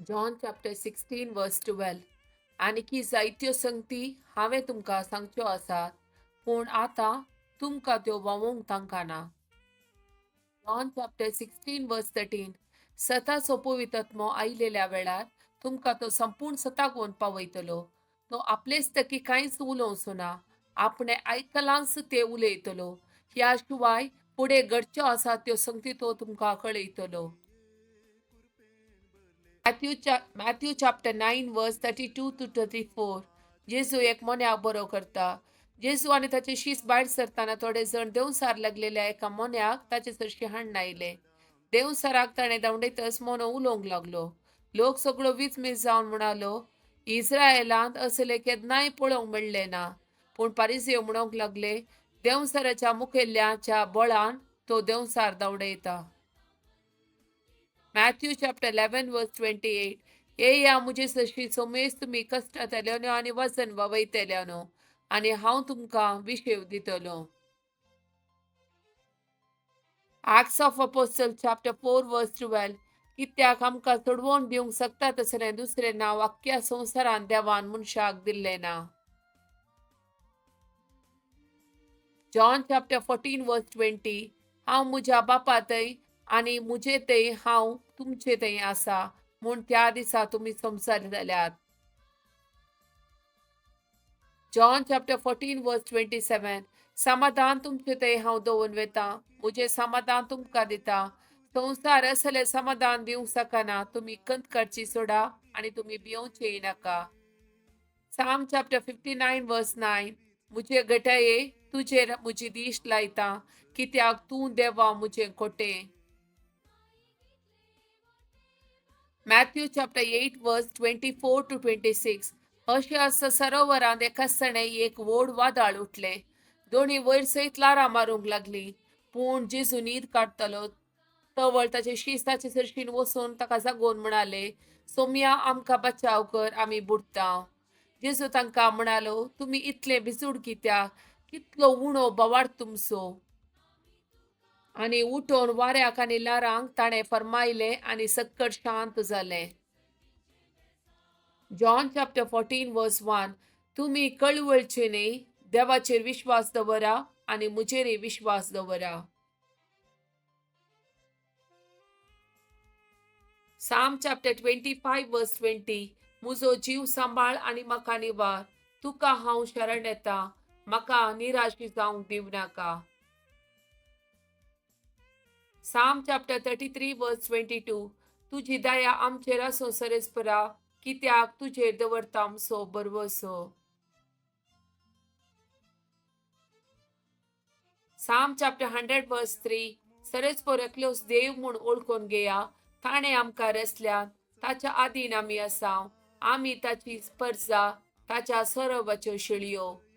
John chapter 16 verse 12. आनीकी जायत्यो संगती हांवें तुमकां सांगच्यो आसात, पूण आतां तुमकां त्यो व्हांवोंक तांकां ना. John chapter 16 verse 13. सताचो पवित्र आयिल्ल्या वेळार तुमकां तो संपूर्ण सतागोवन पावयतलो. तो आपलेच तकी कांयच उलोवचो ना, आपणे आयकलांच ते उलयतलो. ह्या शिवाय फुडें घडच्यो आसा त्यो संगती तो तुमकां कळयतलो. Matthew chapter 9 verse 32 to 34. जेजू एक मोन्याक बरो करता. जेजू आनी ताचे शीस भायर सरतना थोडे जण देंवसार लागलेल्या एका मोन्याक ताचे सरशी हाडून आयले. देंवसाराक ताणें धांवडयतच मोनो उलोवंक लागलो. लोक सगळो विस्मीत जावन म्हणालो, इस्रायलांत असले केन्नाय पळोवंक मेळ्ळें ना. पूण पारिसेव म्हणूंक लागले, देंवसाराच्या मुखेल्याच्या बळान तो देंवसार धांवडयता. Matthew chapter 11 verse 28. येया मुजे सरशी सोमेस तुमी कश्टांतल्यानो आनी वजन वावयतल्यानो, आनी हांव तुमकां विशेव दितलो. Acts of Apostle chapter 4 verse 12. कित्याक आमकां सोडवून दिवंक शकता तसलें दुसरें नांव अख्ख्या संवसारांत देवान मनशाक दिल्लें ना. John chapter 14 verse 20. हांव म्हज्या बापा थंय आनी मुजे थंय हांव तुमचे थंय आसा म्हूण त्या दिसा तुमी संवसार जाल्यात. John chapter 14 verse 27. समाधान तुमचे थंय हांव दवरून वेता, म्हजें समाधान तुमकां दिता. संवसार असलें समाधान दिवंक शकना. तुमी कंत काडची सोडा आनी तुमी भियोवचेय नाका. Psalm chapter 59 verse 9. म्हजे गटये तुजेर म्हजी दिश्ट लायता, कित्याक तूं देवा म्हजें कोटें. Matthew chapter 8 verse 24 to 26. अशें आसा सरोवरांत एका सणे एक व्हड वादळ उठलें. दोणी वयर सयत ल्हारां मारूंक लागलीं. पूण जेजू न्हीद काडटलो तवळ ताचे शीस ताचे सरशीन वचून ताका जागोवन म्हणाले, सोमया आमकां बचाव कर, आमी बुडटा. जेजू तांकां म्हणालो, तुमी इतले भिजूड कित्याक? कितलो उणो बोवाळ तुमचो. आनी उठोवन वाऱ्याक आनी ल्हारांक ताणें फर्मायलें आनी सक्कड शांत जालें. John chapter 14 verse 1. तुमी कळवळचे न्हय, देवाचेर विश्वास दवरा आनी म्हजेरय विश्वास दवरा. Psalm chapter 25 verse 20. म्हजो जीव सांबाळ आनी म्हाका निवार, तुका हांव शरण येता, म्हाका निराशी जावंक दिवं नाका. Psalm chapter 33 verse 22. तुजी दया आमचेर आसूं सरेस्परा, कित्याक तुजेर दवरता आमचो भरवसो. Psalm chapter 100 verse 3. सरेस्पर एकलोच देव म्हूण वळखून घेया, ताणें आमकां रचल्यात, ताच्या आदीन आमी आसा, आमी ताची स्पर्जा, ताच्या सरोवराच्यो शेळयो.